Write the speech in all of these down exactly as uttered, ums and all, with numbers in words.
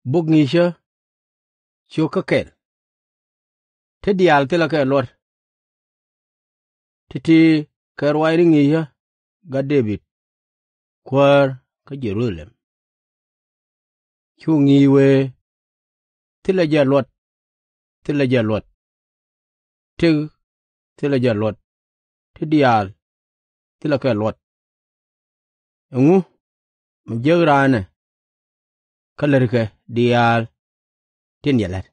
Bok ŋi̱i̱cä ciök kä kɛl. Ti diaal thilɛ kɛ luɔt. Ti̱ti̱ kɛ ruaacni ŋi̱i̱cä gat Dee-bid kuäär kä Jɛ-ru-tha-lɛm. Cu ŋi̱i̱c wëë, thilɛ jɛ luɔt, thilɛ jɛ luɔt. Tëk, thilɛ jɛ luɔt. Ti diaal thilɛ kɛ luɔt. Ɛŋu mi jiäk raan ɛ kä lätkɛ diaal tin cɛ la̱t?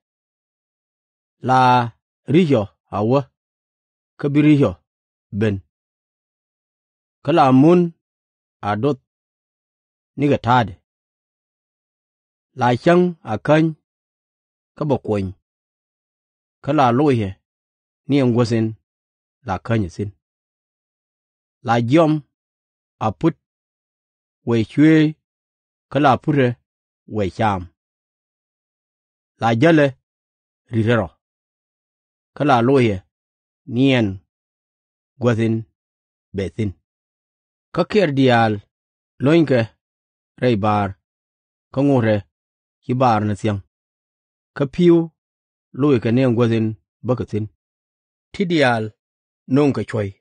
La ri̱c ɔ a wä, kä bi ri̱c ɔ ben. Kä la mun a doth nikɛ ta̱a̱dɛ. La cäŋ a käny kä bɛ kuɔny. Kä la locɛ ni ɛn guäth in la känyɛ thi̱n. La jiɔm a put wëë cuëëc, kä la putɛ wëë cam. La jälɛ ri̱tɛ rɔ, kä la locɛ ni ɛn guäth in bɛ thi̱n. Kä kiɛɛr diaal lo̱nykɛ rɛy baar, kä ŋotɛ ci baar ni thiäŋ. Kä pi̱w lockɛ ni ɛn guäth in bäkɛ thi̱n. Ti diaal nööŋkɛ cuɔ̱c,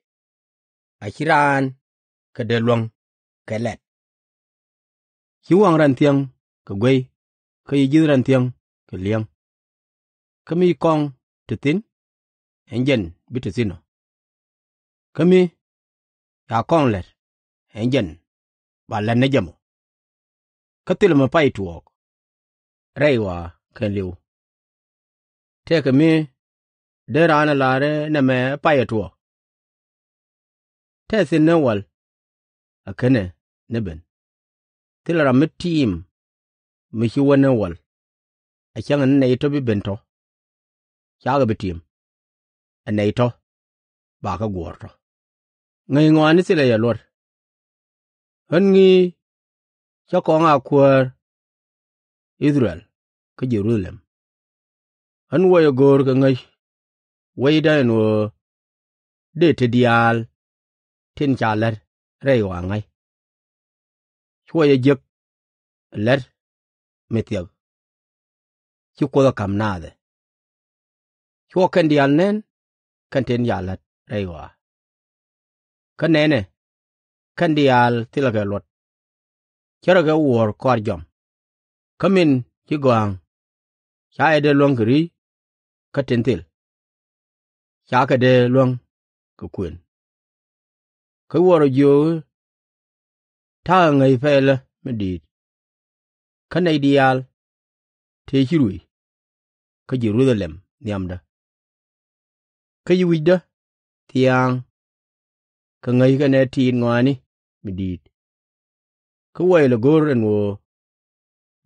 a /ci raan kɛ dee luäŋ kɛ lɛt. Ci waŋ ran thiäŋ kɛ guey, kä ci ji̱th ran thiäŋ kɛ li̱eŋ. Kä mi ci kɔŋ te thi̱n, ɛn jɛn bi te thi̱n ɔ. Kä mi ca kɔŋ la̱t, ɛn jɛn ba la̱t ni jɛ mɔ. Kä thilɛ mi pay tuɔɔk rɛy ɣɔaa kɛɛliw. Tëëkɛ mi dee raan ɛ la̱r ɛ nɛmɛ pay ɛ tuɔɔk. Tëë thi̱n ni wal a /kenɛ ni ben. Thilɛ ram mi tiim mi ci wä ni wal, a cäŋ ni nɛy tɔ̱ bi ben tɔ̱. Cakɛ bi tiim, ɛ nɛy tɔ̱ ba kɛ guɔ̱ɔ̱r tɔ̱. Ŋäc ŋɔaani thilɛ jɛ luɔt. Ɣän ŋi̱i̱c cä kɔŋ a kuäär I-thɛ-rɛl kä Jɛ-ru-tha-lɛm. Ɣän wuɔcɛ go̱o̱r kɛ ŋäc wecdä ɛn ɣöö dëë ti diaal tin ca la̱t rɛy ɣɔaa ŋa̱c. Cuɔ jɛ jiäk ɛ la̱t mi thiɛk ci Kuoth ɛ ka̱m naath ɛ. Cuɔ kɛn diaal nɛn kɛn tin ca la̱t rɛy ɣɔaa. Kä nɛnɛ, kɛn diaal thilɛ kɛ luɔt. Ce̱tkɛ wuɔ̱ɔ̱r kɔaar jɔam. Kä min ci gɔ̱a̱ŋ, /ca jɛ dee luäŋ kɛ ri̱c kä tin thil, /ca kɛ dee luäŋ kɛ kuën. Kä cuɔ rɔ jiök i̱, ta̱a̱ ŋäc pɛlä mi di̱i̱t. Kä nɛy diaal tëë ci ruëc kä Jɛ-ru-tha-lɛm nhiamdä. Kä ci wi̱cdä thia̱a̱ŋ kɛ ŋäc kɛnɛ tiit ŋɔaani mi di̱i̱t. Kä wuɔcɛ lɛ go̱r ɛn ɣöö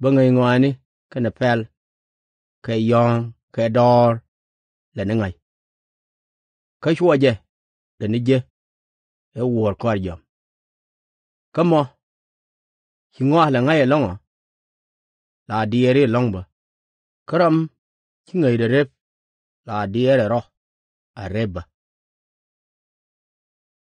bä ŋäc ŋɔaani kɛnɛ pɛl kɛ yɔ̱ɔ̱ŋ kɛ dɔ̱ɔ̱r lɛ ni ŋa̱c. Kä cuɔ jɛ lɛ ni jek ɛ wuɔ̱ɔ̱r kɔaar jɔam. Kä mɔ, ci ŋɔak lɛ ŋa̱c ɛlɔ̱ŋ ɔ, la diɛɛri ɛlɔ̱ŋ bä. Kä ram ci ŋäcdɛ rep, la diɛɛrɛ rɔ a rep bä.